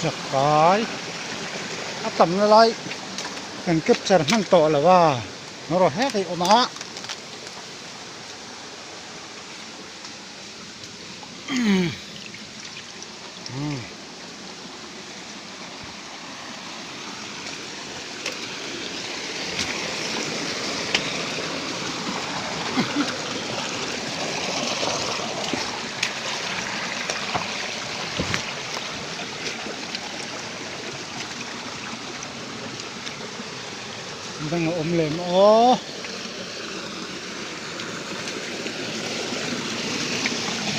Chakai a tamna lai kan capture hman tawh lo a rawh hlek a awm a. Dang a awm lem aw.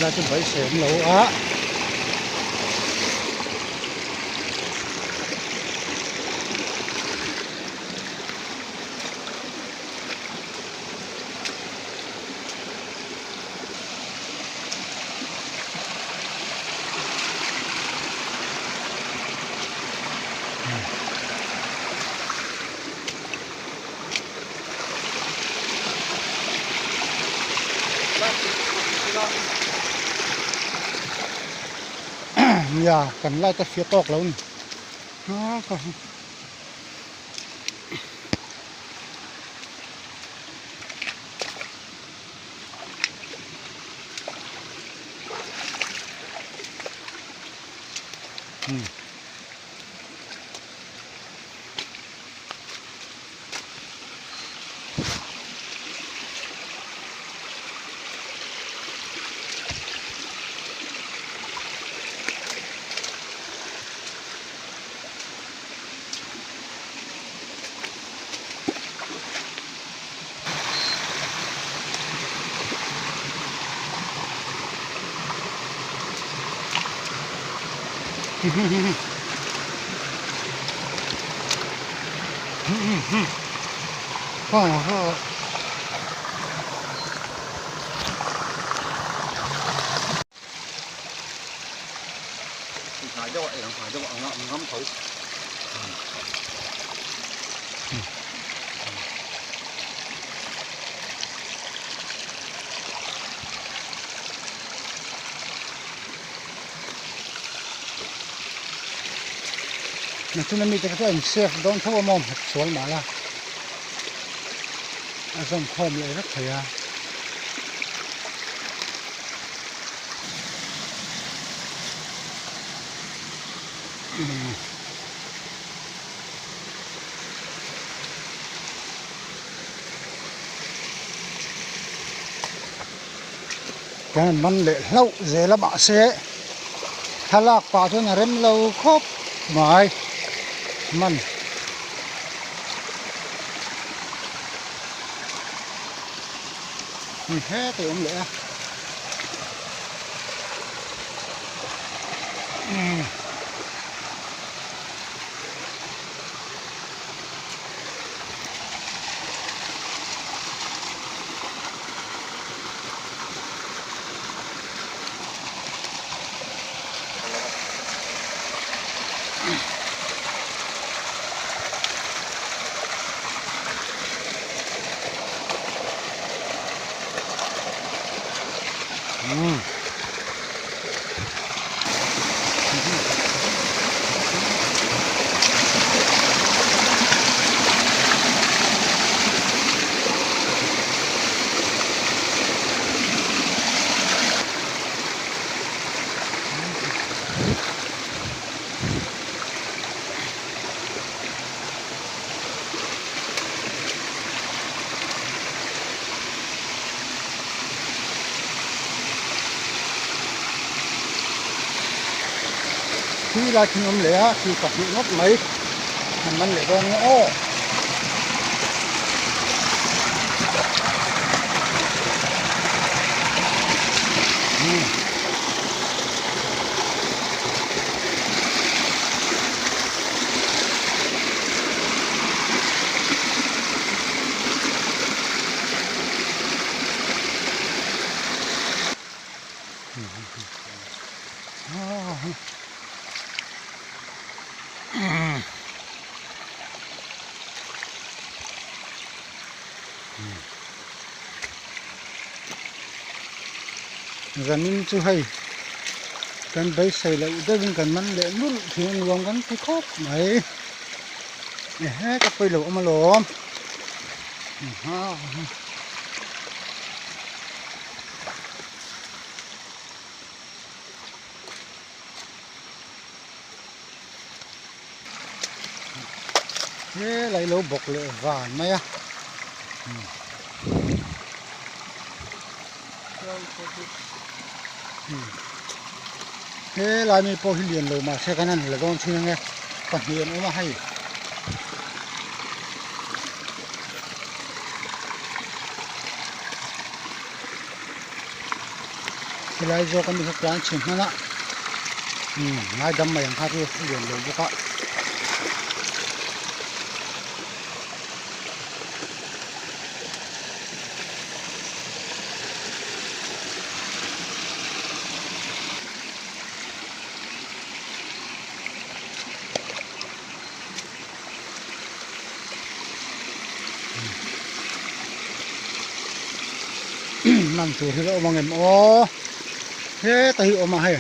Lai chu beisei awm lo a. Nia kan light a hria tawk lo a ni Nachuna mite kha chu a in save dawn tho a maw nghet sual mah la a zawm khawm leh vek thei a. Kan han man leh hlauh zel a mahse thlalak pah chuan a rem lo khawp mai man. Heti awm leh a. Khi lai thing awm leh a khi pahnih ngawt mai an man leh dawn nge aw. Zanin chu hei. Kan beisei loh deuhin kan man leh nulh thin a nuam kan ti khawp mai. Ehe ka pawi lo awm alawm. Helai lo bawk leh van mai a. Helai mi pawh hi lian lo mahse kan han la dawn thin ange pahnih an awm a hei. Helai zawk ami kha tlan chhe hman a umm ngaidam mai ang kha chu a lian lo bawk a. Man tur hi a awm ang em aw heta hi a awm a hei.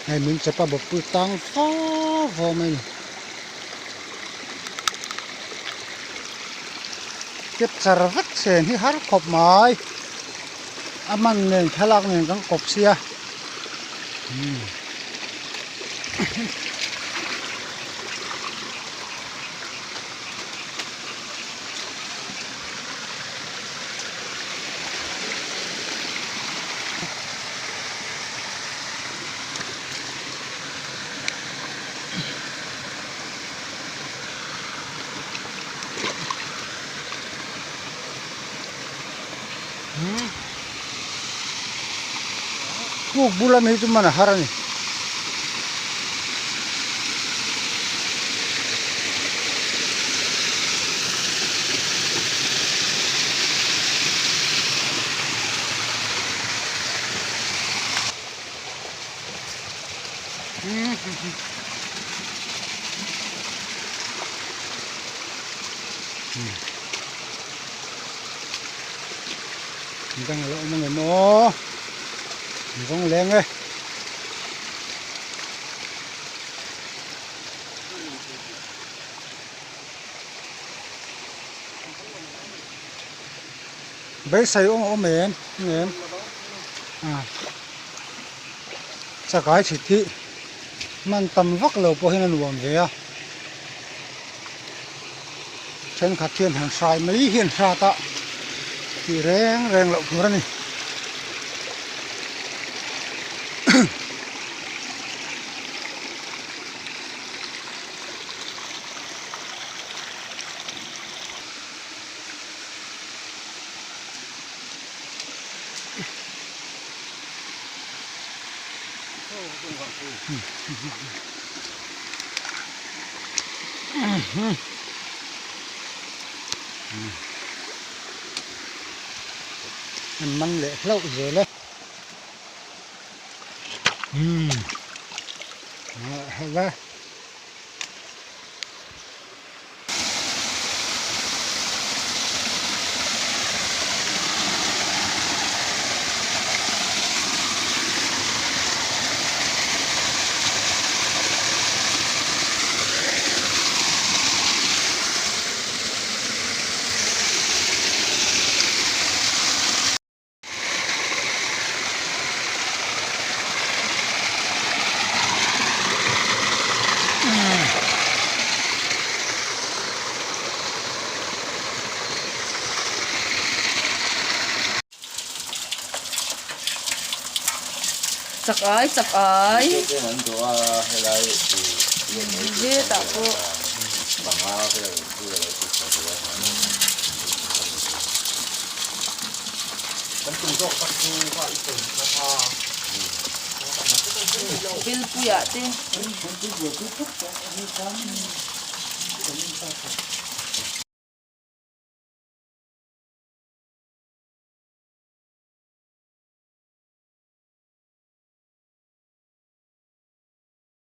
Hei min chep a bawkpui tang fo fo mai a ni. Capture vek sen hi har khawp mai a man nen thlalak nen kan kawp sia. Puk bula mi hi chu man a har a ni. Dang a lo awm ang em aw an zawng leng e. Beisei awm a awm em em ah chakai chhit hi hman tam vak lo pawh hian a nuam ve a thenkhat hian han hrai mai hi an hrat a tih reng reng loh tur a ni. An man leh hlauh zel e. Umm hlauh e. Chak ai chak ai. Hetah pawh. Bilpuiah te.